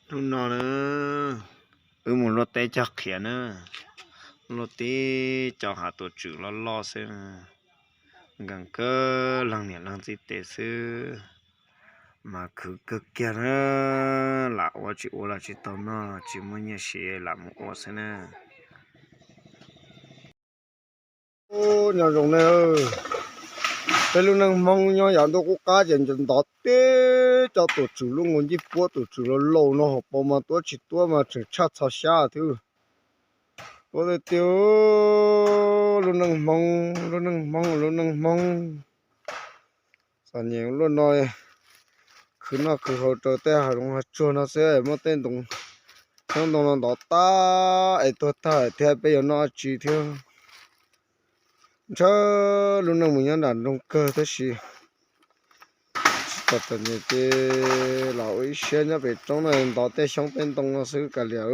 Hnub no na, wb mus luaj teb cog qhiav na, luaj tib co hav tuam tswm loj loj xwb, nkees kawg leej niam leej txiv tes xwb, mas khwv kawg kiag na, lam ua tsis ua los tsis tau noj, tsis muaj nyiaj siv lam mus ua xwb na. Nyob zoo ne, peb lub neej Hmoob nyob yav ntuj qub qab ces ntov teb co tuam tswm lub nkaus ncig puab tuam tswm laus laus no hauv paus mas tuab tsis tuab mas tseem tshaj txhos xyab thiab. Tuab tiag tiag, lub neej Hmoob, lub neej Hmoob, lub neej Hmoob. Txom nyem luaj no, khwv noj khwv haus rau tej hav zoov hav tsuag no xwb, muab tej ntoo, xyoob ntoo no ntov tag es tuag tag thiab peb yuav noj dab tsi thiab. Ntshe lub neej mus nyob nram nroog kawg tab sis tsis tau txom nyem ces los ua ib siab nyob pem roob no ntov tej xyoob tej ntoo no xwb kav liam.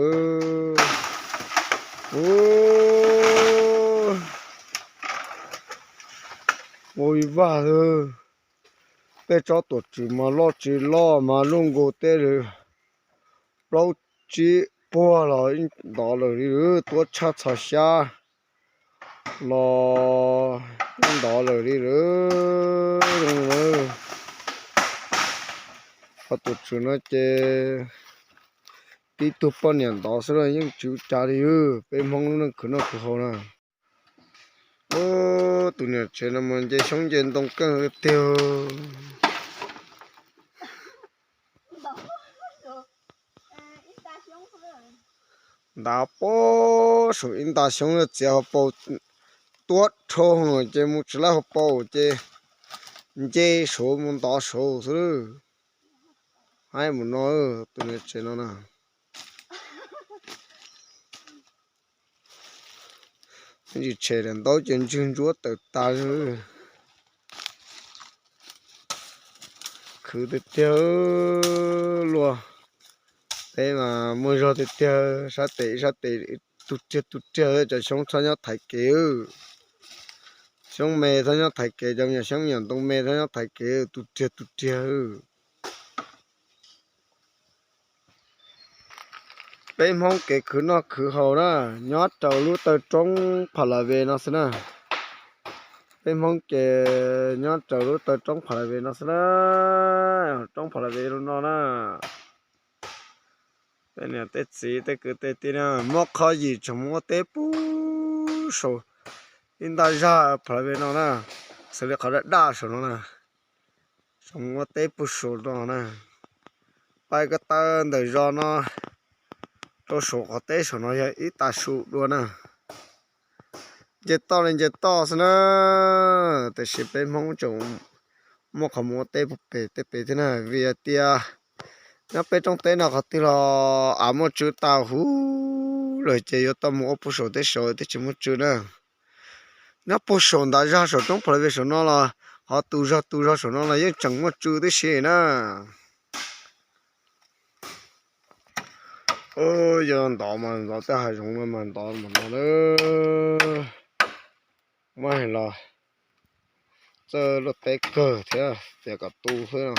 Ua ib vag xwb, tej tsob tuam tswm mas loj tsis loj mas luj nkaus tej plaub tsib puag los ntov lawm li, tuab tshaj txhos xyab los ntov lawm li lawm. Qhov tuam tswm no ces tib tug poj niam ntov xwb los yeej tsis ua cas li, peb Hmoob lub neej khwv noj khwv haus na. Tus niam tsev no mas nce xyoob nce ntoo keej tiag. Nta pob saum ib nta xyoob txiav hauv paus tuab dhau ces mus tsis laib hauv paus ces nce saud mus ntov saud xwb. Haib mus no, tus niam tsev no na. Ntsis tshem daim ntaub ces ntswg ntsuab tawm tas. Khwv tiag tiag, luaj teb mas muaj zog tiag tiag, sab tes ib sab tes, tu riag tu riag, cov xyoob txhob nyob thaiv kev. Xyoob me txhob nyob thaiv kev, cov me nyuam xyoob me nyuam ntoo me txhob nyob thaiv kev, tu riag tu riag. Peb Hmoob kev khwv noj khwv haus na, nyob rau lub taw roob Pha La Ve no xwb na. Peb Hmoob ces nyob rau lub taw roob Pha La Ve no xwb na. Roob Pha La Ve lub no na. Tej niam tej txiv tej kwv tej tij na, muab qhov yim tseem mus ua teb puag saum ib nta zaj Pha La Ve no na, xws li qhov daj daj saum no na. Tseem mus ua teb puag saum no na. Pais ko taw ntawm zos no rau saum qhov teb saum no yog ib tag su dua na. Nce toj li nce toj xwb na, tiam sis peb Hmoob tseem muaj qhov mus ua teb puag pem tej pem thiab na, vim hais tias nyob peb roob teb no qhov twg los av muaj tsw tag huv lawm ces yuav tau mus ua puag saum teb saud thiaj tsis muaj tsw na. Nyob puag saum ntav zog saum roob Pha La Ve saum no los, qhov tu zog tu zog saum no los yeej tseem muaj tsw tib si na. Yog ntov mas ntov tej hav zoov no mas ntov mas no na. Muab hais los txawj luaj teb kawg thiab tias kom tu xwb no.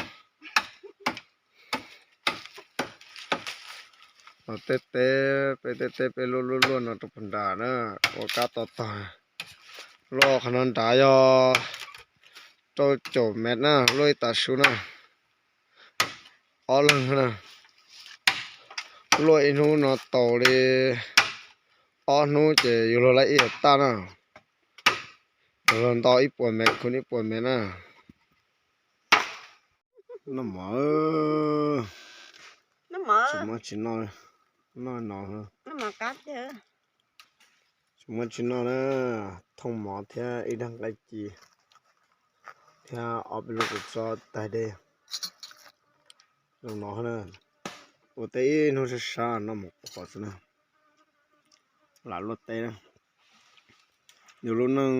Tej teb, peb tej teb peb luaj luaj luaj no rau puag nrad na, ua kab to tog. Luaj qhov no nrad yog rau caum mev na, luaj ib tag su na. Ob leeg na, luaj ib hnub no tau li ob hnub ces yuav luag laib ib yam taj na. Yuav luag nto ib puas mev, khu ib puas mev na. Noj mov, tsis muaj tsis noj, noj no, tsis muaj tsis noj na. Thooj mov thiab ib daig nqaij ci thiab ob peb lub kua txob tais dej. Zoo no na, ua teb ib hnub sab sab noj mov qhuav xwb na. Lam luaj teb na, yus lub neej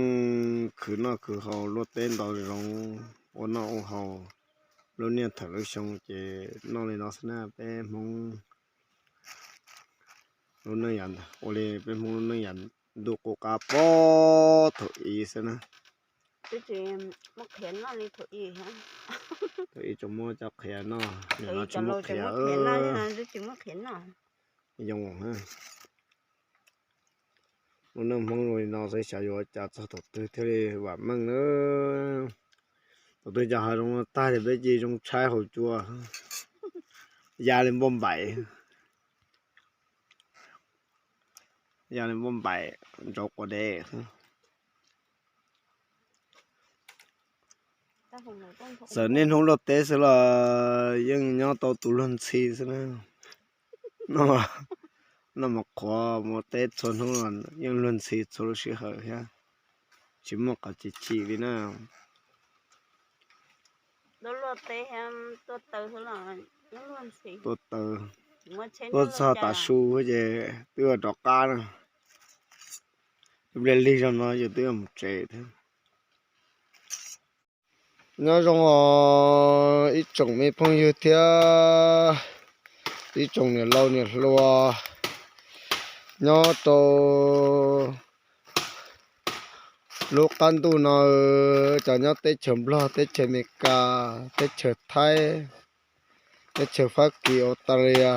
khwv noj khwv haus luaj teb ntau zoov, ua noj ua haus lub niaj thaum lub xyoo ces noj li no xwb na peb Hmoob lub neej yav, ua li peb Hmoob lub neej yav ntuj qub qab pob thaum ub xwb na. Twb tsis muab qhia noj li thaum ub. Thaum ub tsuas muab cov qhia noj, nim no tsis muab qhia. Tsis muab qhia noj. Lub neej Hmoob zoo li no xwb xyov yuav ua cas txog thaum twg thiaj li vam meej na. Thaum twg cov hav zoov no tag ces peb cia li zoo tshaib haus cua, ya li npauj npaim, ya li npauj npaim ntsauv quav dev. Txawm niaj hnub luaj teb xwb los yeej nyob tau tus luag ntxhi xwb na. Noj mas qhuav mus teb txhua hnub los yeej luag ntxhi txhua lub sij hawm thiab, tsis muaj qhov chim chim li na. Tuaj taw, tuaj txog tav su ces twb yuav rov qab na. Ib pliag lig zog no yus twb yuav mus tsev thiab. Nyob zoo os ib tsoom me phooj ywg thiab ib tsoom niam laus niam hluas nyob rau lub qab ntuj no, cov nyob teb chaws Nplog, teb chaws Amelikas, teb chaws Thaib, teb chaws Fab Kis, Australia.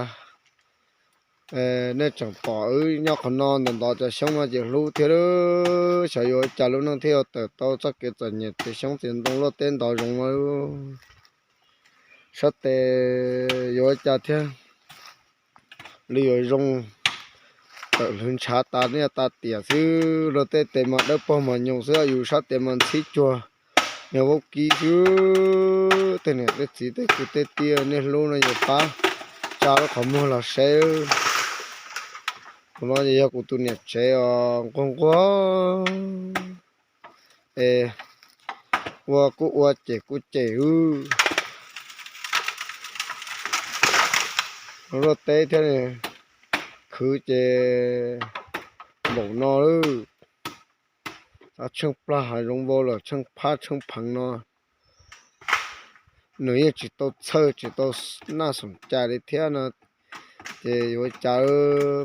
Nej tseem pom wb nyob qhov no ntawm ntov cov xyoob no ces hlub thiab, xyov yuav ua cas lub neej thiaj yuav tawm tau txoj kev txom nyem ces xyoob txiv ntoo luaj teb ntov zoov no. Sab tes yuav ua cas thiab li yuav zoo, tawm hlwv ntshav tas niaj tas tiam xwb, luag tej tes mas dawb paug mas nyoos xwb, yus sab tes mas ntxhib cuag niag vaub kib xwb. Tej niam tej txiv tej kwv tej tij nej hlub no yuav pab tsa lub qhov muag los saib. Tus no ces yog kuv tus niam tsev os nquag nquag es ua kuj ua cem kuj cem wb. Luaj teb thiab khwv ces npaum no lawm. Tsheej plag hav zoov vau lawm, tsheej phab tsheej pheev no nws yeej tsis tau txhawj tsis tau naj xoom cai li thiab no, ces yuav ua cas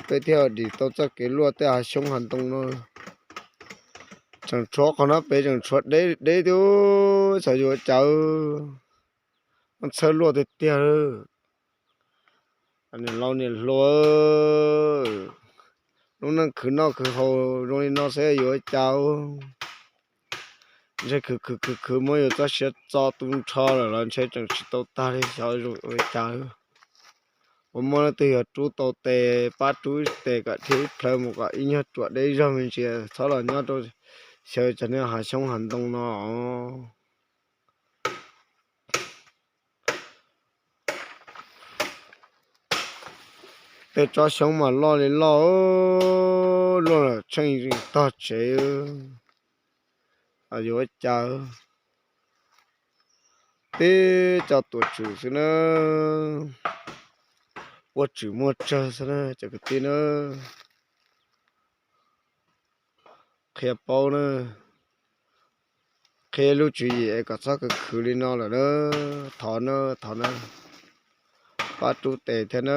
peb thiaj dim tau txoj kev luaj tej hav xyoob hav ntoo no. Tseem tshuav qhov no pem tseem tshuav deb deb thiab, xyov yuav ua cas. Txhawj luaj tiag tiag. Niam laus niam hluas, lub neej khwv noj khwv haus zoo li no xwb yuav ua cas. Ntshe khwv khwv khwv khwv muab yus txoj sia txo tu nrho lawm los ntshe tseem tsis tau tag li, xyov ua cas. Ua muaj leej twg yog rub tau tes pab rub tes kom dhia ib plhaw mus kom ib nyuag ruam deb zog me ntsis txhob los nyob rau xyaw cov niag hav xyoob hav ntoo no. Tej tsob xyoob mas loj li loj, luaj lawm tsheej tog tsev. Yuav ua cas, tib co tuam tswm xwb na, ua tswm muaj tsawg xwb na cov kwv tij na. Qhia paub na, qhia lub tswv yim es kom txhob khwv khwv li no lawm na. Thov na, thov na, pab rub tes thiab na.